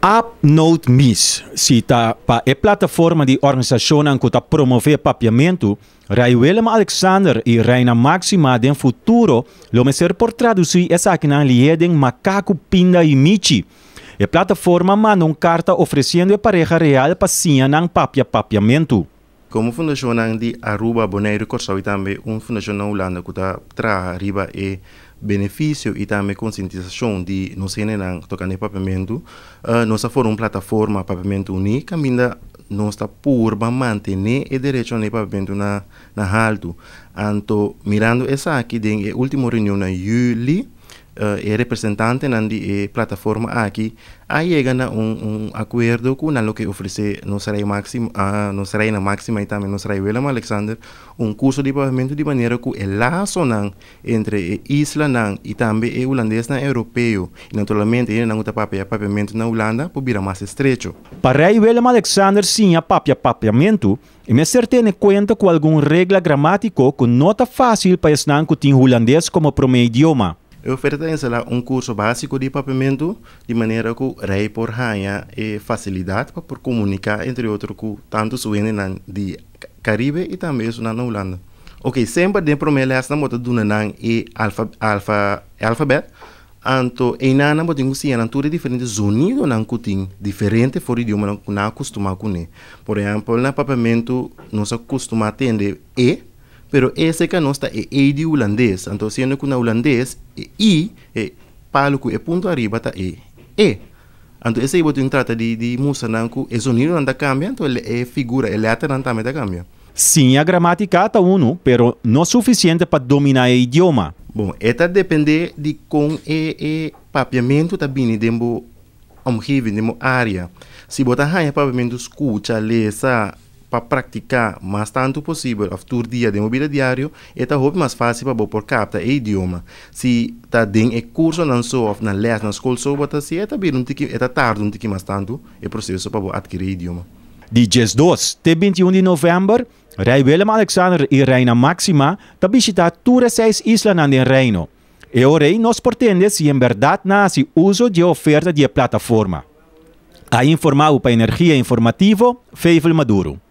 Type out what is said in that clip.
App note mis, si ta pa e plataforma di organisashonnan ku ta promové papiamentu, Rei Willem-Alexander i Reina Máxima den futuro lo mester por tradusí esakinan lihé den makaku, pinda i michi. E plataforma manda un karta ofresiendo e pareha real pa siña nan papia papiamentu. Komo fundashonnan di Aruba, Boneiru i Kòrsou i tambe un fundashon na Hulanda ku ta traha riba e benefisio i tambe konsientisashon di nos hendenan tokante papiamentu, nos a forma un plataforma Papiamentu Uní kaminda nos ta purba mantené e derechonan di papiamentu na na haltu. Anto mirando esaki den e último reunion na yüli, E representantenan di e plataforma aki a yega na un un akuerdo ku nan lo ke ofresé nos Rei Maxima, nos Reina Maxima i tambe nos Rei Willem-Alexander un kurso di papiamentu di manera ku e lasonan entre e islanan i tambe e hulandesnan europeo i naturalmente hendenan ku ta papia papiamentu na Hulanda por bira mas estrecho. Pa Rei Willem-Alexander siña papia papiamentu, E mester tene kuenta ku algun regla gramátiko ku no ta fásil pa esnan ku tin hulandes komo promé idioma. E oferta ta enselá un kurso básiko di papiamentu di manera ku Rei por haña e fasilidat pa por komuniká entre otro ku tantu su hendenan di Karibe i tambe esunnan na Hulanda. Oke, semper den promé lèsnan bo ta duna nan e alfa alfa alfabèt. Anto einanan bo tin ku siña nan tur e diferente zonidonan ku tin diferente for idiomanan ku nan a kustumá kuné. Por ehèmpel, na papiamentu nos a kustumá tende e, pero ese ka nos ta e ei di hulandes. Anto siendo ku na hulandes e i, e palu ku e punto ariba ta e e. Anto esei bo tin trata di di mustra nan ku e zonidonan ta kambia, anto e figura, e lèternan tambe ta kambia. Siña gramátika ta unu, pero no sufisiente pa dominá e idioma. Bon, e ta dependé di kon e e papiamentu ta bini den bo omgeving, den bo área. Si bo ta haña papiamentu skucha, lesa, pa praktiká mas tantu posibel òf tur dia den bo bida diario, e ta hopi mas fásil pa bo por kapta e idioma. Si ta den e kursonan so òf na lès na skol so bo ta hasi, e ta bira un tiki, e ta tarda un tiki mas tantu e proseso pa bo atkirí e idioma. Di 12 te 21 di novèmber, Rei Willem-Alexander i Reina Máxima ta bishitá tur e seis islanan den Reino. E ora ei nos por tende si en bèrdat nan hasi uso di e oferta di e plataforma. A informá bo pa Energia Informativo, Feivel Maduro.